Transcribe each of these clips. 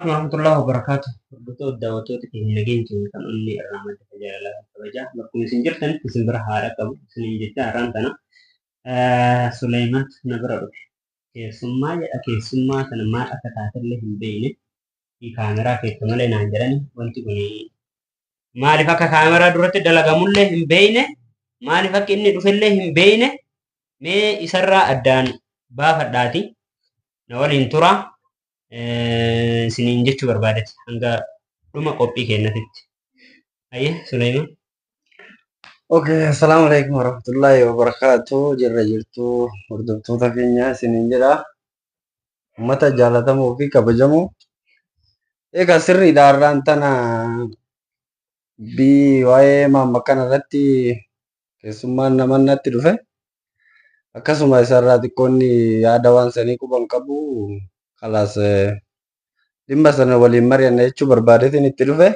Warahmatullahi wabarakatuh. Hordoftoota daawwattoota keenya nageenya keenya kan onnee irraa madda jaalalaa fi kabajaa bakkuma isin jirtanitti isin bira haadha qabu isiniin jecha har'aan tana Suleymaan na bira dhufe. Keessummaa jedha keessummaa sana maal akka taatellee hin beekne kaameraa keessa malee naan jedhani wanti kun maaliif akka kaameraa duratti dalagamullee hin beekne maaliif akka inni dhufellee hin beekne mee isarraa addaan baafadhaati na waliin tura. Isiniin jechuu barbaadeti hanga dhuma qophii keenyatitti. Ayyee Suleyman. Okay, assalamu alaikum warahmatullahi wabarakatuh. Jirra jirtu hordoftoota keenya isiniin jedha. Uummata jaallatamoo fi kabajamoo. Egaa sirriidha har'aan tana waa'ee maamma kana irratti keessummaan nama natti dhufe. Akkasuma isarraa xiqqoonni yaada waan sanii quban qabu. Kalaas dhimma sana waliin mari'anna jechuu barbaadeetiin itti dhufe.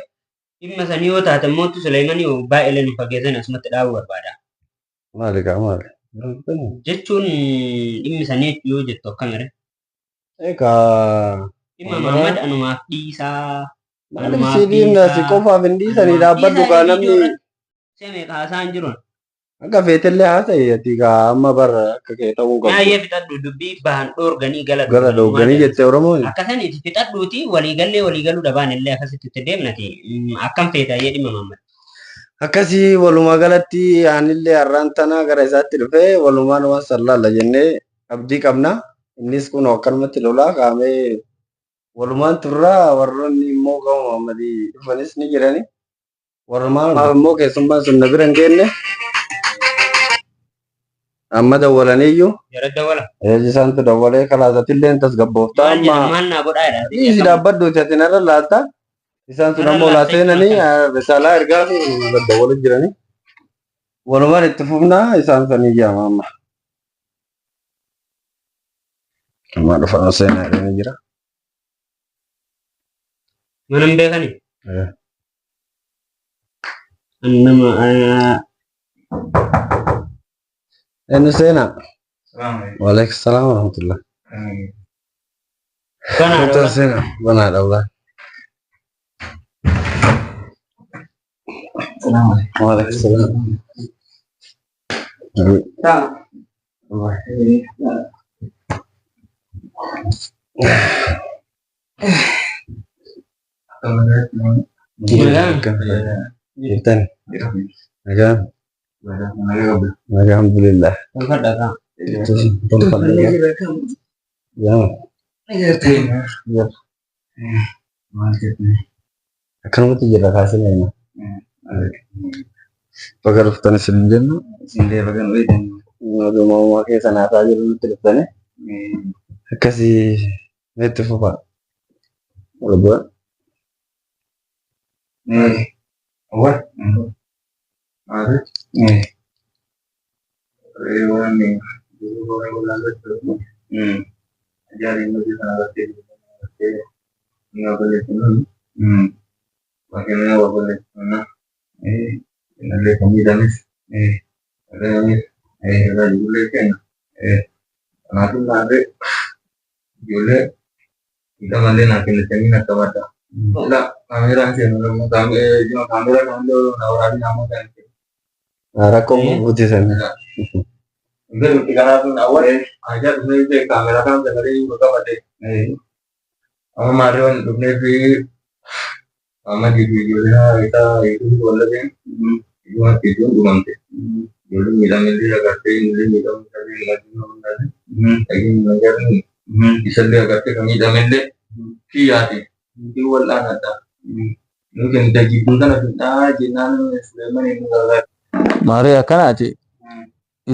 Dhimma sanii yoo taate immoo Suleyman baay'ee nu fageessan asumatti dhaabuu barbaada. Maali kaa maali? Jechuun dhimmi sanii yoo jettu akkamire? Egaa Dhimma Mahammad anumaaf dhiisaa. Maaliif si dhiibna si qofaaf hin dhiisanii dhaabbadhu kaa namni Semee haasaa hin jiru. Akka feetellee haasa'i ati kaa amma bara akka kee ta'uu qabu. Baay'ee fixadhu dubbii bahan dhoorganii gala Gala dhoorganii jette Oromoon. Akkasaniiti fixadhuuti waliigallee waliigaluu dhabaan illee akkasitti itti deemnati akkam feeta ayyee dhimma Mahammad. Akkasii walumaa galatti anillee har'aan tana gara isaatti dhufee walumaan waan san laalla jennee abdii qabna. Innis kun akkanumatti lolaa kaamee walumaan turraa warroonni immoo gama Mahammadii dhufanis ni jirani. Warrumaan immoo keessummaan sun na bira hin geenne. Amma dawwalaniyyuu. Jara dawwala. Isaantu dawwalee kalaasatillee tasgabbooftaa Maal jedha amma. maal naa godhaa jedha. Dhiisi dhaabbadhuuti ati narra laalta. Isaan sun ammoo laa seenanii risaalaa ergaa fi daddawwalu jiranii. Walumaan itti fufnaa isaan sanii jaama amma. Amma dhufan seenaa jedhanii jira. Mana hin beekanii? Nama Eenyu seenaa? Waalaikum salaam warahmatullah. Banaadha Kutaa wala. seenaa banaadha wala. Waalaikum salaam. Jirtan nagaa nagaa alhamdulillah. Tolfadha kaa. Tolfadha. Yaa. Akkanumatti jirra kaasine. Baga dhuftan isin jennu. Oduma uumaa keessa naasaa jiru nutti dhuftani. Akkasii itti fufaa. Walbu'a. Rakkoon kun guutii sana. Maaree akkanaati.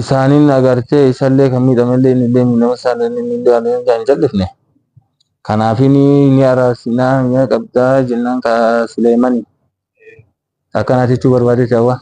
Isaanin agartee isallee kan miidhamellee inni illee miidhama isaallee inni illee hin jal'ifne. Kanaafin ni araarsinaa ni qabdaa jennaan ka Suleemani. Akkanaati jechuu barbaade jaawwa.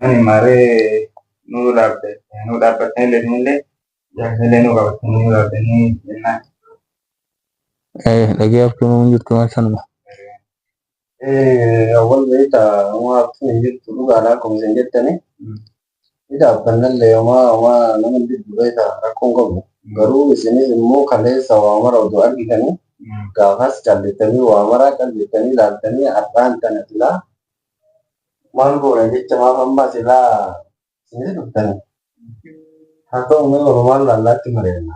Ani maaree nu dhaabde nu dhaabbattanii illee jaarsillee nu qabattanii nu dhaabdanii jennaan. Dhagee haftuu hin jirtu waan sanuma. Awwal beektaa homaa haftuun hin jirtu dhugaadha akkuma isin jettani. Ni dhaabbannallee homaa homaa nama hin diddu beektaa rakkoon qabu. Garuu isinis immoo kaleessa waa mara odoo argitanii gaafas calliftanii waa maraa calliftanii ilaaltanii har'aan tana silaa maal goona jecha maaf amma silaa isinis dhuftanii. Haa ta'u mee walumaan laallaatti mari'anna.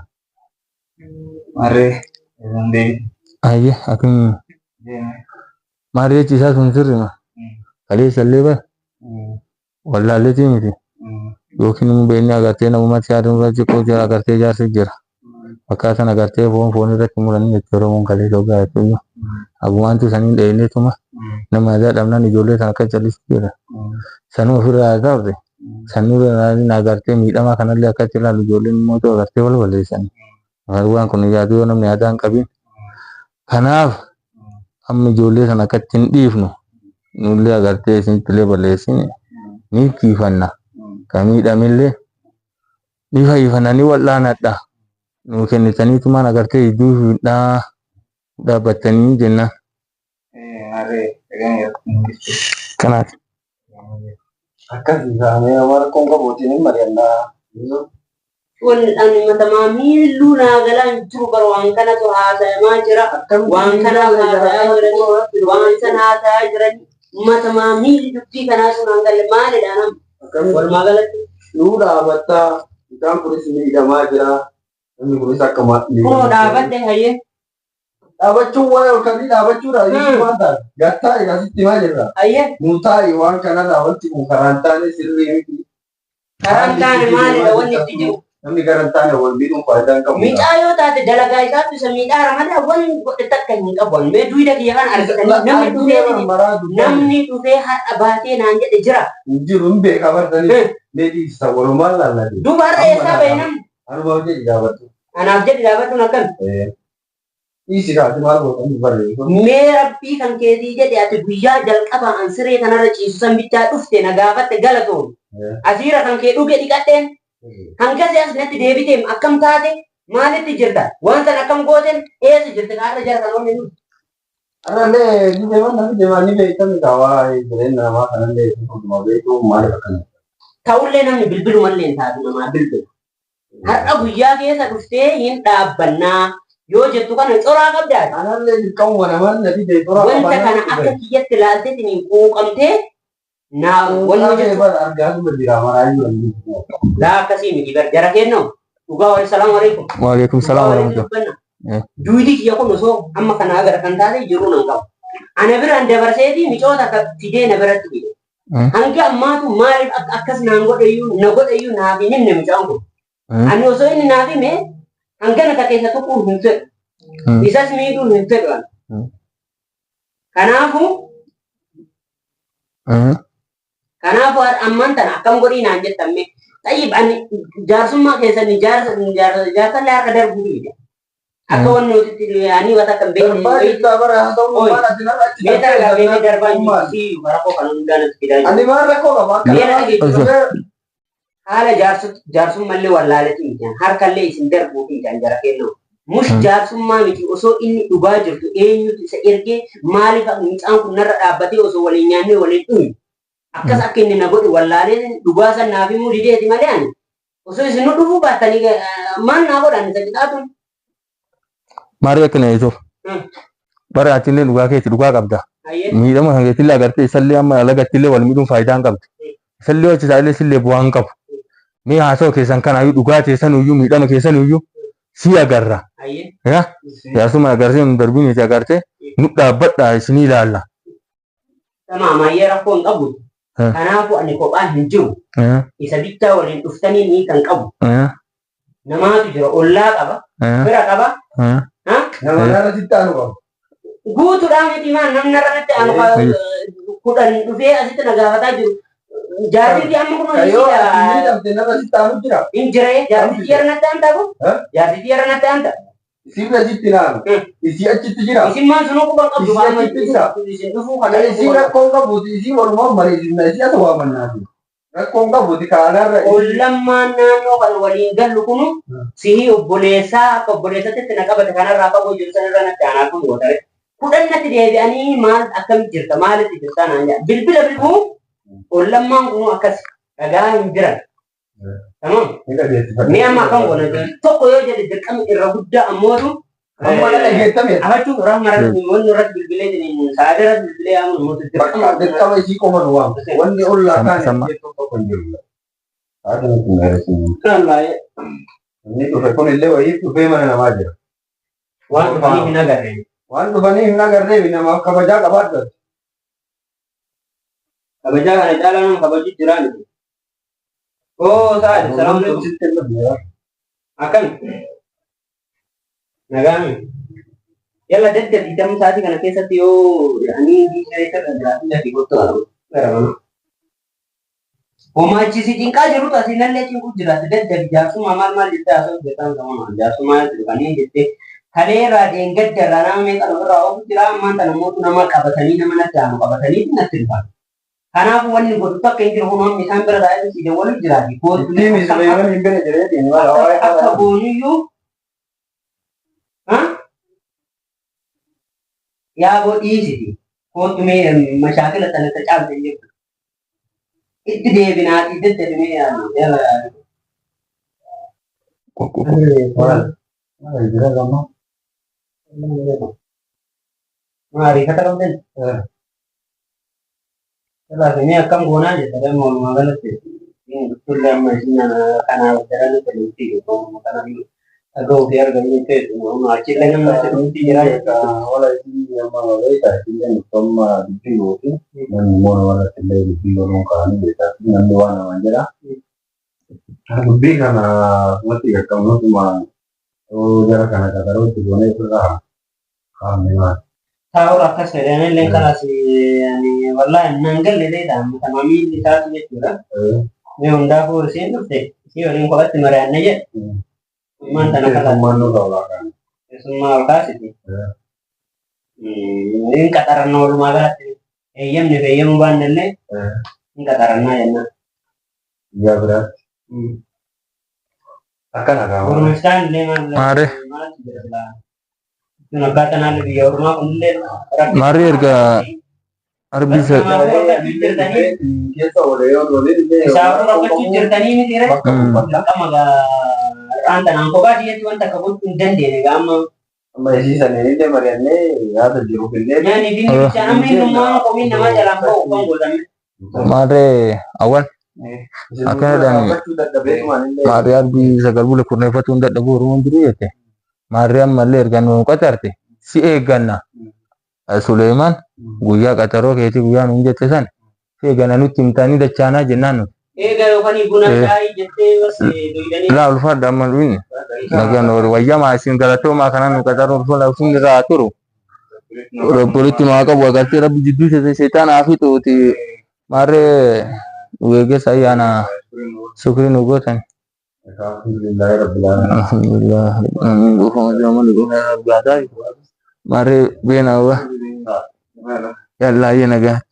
Maaree deebi. Ayye akin maal jechi isaa sun sirrima. Kaleessallee bara wallaalleetii miti. Yookiin immoo beekni agartee namummaa yaaduu irra xiqqoo jira agartee jaarsi jira. Fakkaatan agartee foon foon irratti muranii jechuudha Oromoon kaleessa ogaa jechuudha. Agumaantu saniin dheeyneetuma nama aadaa dhabnaan ijoollee sana akka callistu jira. Sanuu ofirraa haa taate sanuu agartee miidhamaa kanallee akkatti ilaalu ijoolleen immoo agartee wal balleessanii. Waan kun yaaduu yoo namni aadaa hin qabiin. Kanaaf amma ijoollee sana akkatti hin dhiifnu nullee agartee isinittillee balleessine ni kiifanna. Ka miidhamillee ni fayyifanna ni wal'aanadha. Nuu kennitaniitumaan agartee iddoo hidhaa dhaabbattanii jennaan. Maaree dhagaan hin jirtu. Kanaaf. Akkasii kaa'amee homaa rakkoon qabuutiin hin mari'annaa. Ani matamaa miilluu naa galaa hin jiru bara waan kanatu haasayamaa jira. Waan kana haasayaa jiranii waan sana haasayaa jiranii matamaa miilli dubbii kanaa sun hin galle maalidha nam walumaa galatti. Nuu dhaabattaa mucaan kunis miidhamaa jira. Namni kunis akka Kunoo dhaabadhe hayyee. Dhaabachuun waa'ee ol kanii dhaabachuudha. Jechuun waan taate gattaa asitti himaa jirra. Hayyee. Nuu taa'i waan kanarraa wanti kun karaa hin taane sirrii miti. Karaan taane maalidha wanni itti jiru. Namni gara hin taane wal miidhuun faayidaa hin qabu. Miicaa yoo taate dalagaa isaatu isa miidhaara malee wanni godhe takka hin qabu. Mee duwida kiyya kana argatanii namni dhufee namni dhufee har'a baatee naan jedhe jira. Hin jiru hin beeka bartanii. Mee dhiibsa walumaan laallate. Duuba har'a eessaa bahe namni? Anuma hojii dhaabbattu. Anaaf jedhi dhaabbattuun akkami? Dhiisi kaati maal gootan barreessu. Mee rabbii kan keetii jedhe ati guyyaa jalqabaa an siree kanarra ciisu san bichaa dhufte na gaafatte galatoon. Asiira kan kee dhuge dhiqadheen hanga si'as natti deebiteem akkam taate maalitti jirta waan san akkam gooteen eessa jirta kaarra jara kan oolne nuti. Har'allee ni deeman namni deemaa ni beekame kaawaa jireenya namaa kanallee hunduma beeku maaliif akkana. Ta'ullee namni bilbilumallee hin taatu namaa bilbilu. Har'a guyyaa keessa dhuftee hin dhaabbannaa yoo jettu kana coraa qabdaati. Anallee dirqamuma namaan na dide toraa Wanta kana akka kiyyatti ilaalteetiin quuqamtee naa wanni hojjetu argaatuma jira maraayyuu hin laa akkasii miti bar jara kennoo dhugaa wal salaamu alaikum. Waalaikum salaam warahmatullahi. Duwidi kiyya kun osoo amma kana agara kan taate jiruu nan qabu. Ana biraan dabarseetii micoota akka fidee na biratti fide. Hanga ammaatu maaliif akka akkas naan godheyyuu na godheyyuu naaf hin himne mucaan kun. Ani osoo inni naaf hime hangana ta keessa tuquu hin fedhu. Isas miidhuu hin fedhu ani. Kanaafuu kanaafuu ammaan tana akkam godhii naan jettamme. Tayyib ani jaarsummaa keessanii jaarsa jaarsallee harka darbuu miti. Akka wanni nuti ani wata kan beekne. Darbaa jirtaa bara haa ta'u maal ati narra achi Mee tara gaafee darbaa jiru si rakkoo kan hundaa natti fidaa jiru. Ani maal rakkoo qaba akka Mee dhageessu. Haala jaarsummallee wallaaletu miti. Harkallee isin darbuu miti jara kennaa. Mush jaarsummaa miti osoo inni dhugaa jirtu eenyutu isa ergee maaliif mucaan kun narra dhaabbatee osoo waliin nyaannee waliin dhugne. Akkas akka inni na godhe wallaalee dhugaa san naaf himuu dideeti malee ani. Osoo isin nu dhufuu baattanii maal naa godhan isa qixaatuun. Maarree akkana jechuuf. Bara atillee dhugaa keeti dhugaa qabda. Miidhama kan keetillee agartee isallee amma alagattillee wal miidhuun faayidaa hin qabdu. Isallee hojjetaa illee bu'aa hin qabu. Mee haasawaa keessan kanaayyuu dhugaa keessan iyyuu miidhama keessan iyyuu si agarra. Yaa jaarsummaa agartee nu darbiin miti agartee nu dhaabbadha isinii ilaalla. Tamaam ayyee rakkoo hin qabu. Kanaafuu ani kophaa hin jiru. Isa bichaa waliin dhuftanii ni kan qabu. Namaatu jira ollaa qaba. Fira qaba. Nama narra sitti aanu qaba. Guutuudhaan miti maan namni narra natti aanu kudhan dhufee asitti na gaafataa jiru. Jaartiitii amma kun Kayyoo ati miidhamte narra sitti aanu jira. Hin jira jaartiitii yeroo natti aanta kun. Jaartiitii yeroo natti aanta. Isirra sitti naanu. Isii achitti jira. Isin maal sunuu quban qabdu. Isii achitti jira. Isin dhufuu kana. Isii rakkoo hin qabuuti isii walumaan mariisifna isii asa waamannaati. Rakkoon qabuuti kaanarra. Ollammaan naannoo kana waliin gallu kunu sihii obboleessaa akka obboleessatti na qabate kanarraa fagoo jiru sanarra natti aanaa kun gootare. Kudhan natti deebi'anii maal akkamitti jirta maalitti jirta naan jedha. Bilbila bilbuu ollammaan kunu akkas dhagaa hin jiran. Tamam. Ni dhageessifadha. Mee amma akkam goona tokko yoo jedhe dirqama irra guddaa ammootu Amma na dhageettame. Afachuu rahma irratti wanni irratti bilbilee jiru sa'aatii irratti bilbilee ammoo mootu Bakka dirqama dirqama isii qofa nu waamtu. Wanni ollaa Sama- kaan sama. jettu tokko hin jiru. Haati nuti meerisiin. Wallaahi Inni dhufe kun illee wayii dhufee mana namaa jira. waan dhufanii hin agarre. Waan dhufanii hin agarreef namaaf kabajaa qabaadhu. Kabajaa kana caalaa nama kabaju jiraa miti. Oo sa'aati salaamu alaikum. Sitti hin dhufne. Akkami? Nagaami. Yalla daddabii tamuu sa'aatii kana keessatti yoo ani dhiisee irra jiraatu dafii kottu gara mana. Homaachisi cinqaa jirutu asii nallee cinquu jiraate daddabi jaarsummaa maal maal jettee haasa'u jettaan gamoon jaarsummaa dhufanii jettee kalee irraa deengadda irraa nama meeqa ofirraa oofu jira ammaan tana mootu nama qabatanii nama natti aanu qabatanii natti dhufan. Kanaafuu wanni godhu takka hin jiru hunoonni isaan bira taa'ee si dawwalu jiraati. Kootu Ittiin Suleeman hin bira jireetiin maal waa'ee akka goonuyyuu yaaboo dhiisiti. Kootu mee mashaakila sana isa caalte hin jirtu. Itti deebinaatii daddabinee yaadu. Maal? Maal jira gamma? Maariifata qabdan? Kanaaf mee akkam goonaa jetta damma walumaa galatti tullee amma isin kanaaf daran nuti kanaaf dhaga'uu fi argachuu feetu achillee namni achi nuti jira jechuudha. Wala isii amma beektaa isillee nuti dubbii gootu namni immoo wala illee dubbii godhuun kaa'anii beektaa namni waan namaan jedha. Dubbii kana watti qaqqabnutuma yoo jara kana qaxarootti goonee ofirraa kaa'amne maal. Taa'uun akkas fedhan illee kanaas wallahi nan galle ta'edha tamamii isaatu jechuudha. Mee hundaafuu isiin dhufte isii waliin kophatti mari'anne jedhe. Ammaan tana kalaas Keessummaan nurra olaa kaa'ame. keessummaa ol kaasiti. Hin qaxarannaa walumaa galatti eeyyamni fi eeyyamuu baanne illee hin qaxarannaa jennaan. Guyyaa biraatti. Akkana kaa'ama. Gurmeessaan illee maal Maarree. maaltu jira silaa? Kun akkaataa naannoo biyya ormaa kunillee Maarree erga arbii sa Keessa oole yoo oole illee. Isaafuu rakkachuu jirtanii miti ree? Bakka buufadha. Dirqama gaa tanaan kophaa isheetti wanta akka gochuu hin dandeenye gaa amma Amma isii saniin illee mari'annee yaada jiruuf illee. nyaanni fi bishaan amma innummaa komiin namaa jalaan ba'u kan godhame. Maarree awwal Akkana jedhani. Dhaabbachuu dadhabeetumaan illee. Maarree arbii sagal bule kurneeffatuun dadhabuu Oromoon jiru jette. Maarree ammallee erga nu qaxarte si eegganna. Suleeman guyyaa qaxaroo keetii guyyaa nuun jette san si eegganna nutti himtanii dachaanaa jennaan nuti. Eega yookaan buna shaayii jettee bas duydanii. Laa ulfaadha amma dhufne. Nagaan wayyamaa isin galatoomaa kanaan nu qaxaroo ulfaadha isin irraa haa turu. Obboleetti nu haa qabu agartee rabbi jidduu seexaanaa fi xuuti maarree nu geggeessa ayyaana sukrii nu gootan. Alhamdulillahi rabbil alamin. Alhamdulillah. Maarree beena wa yallaa ayya nagaatti.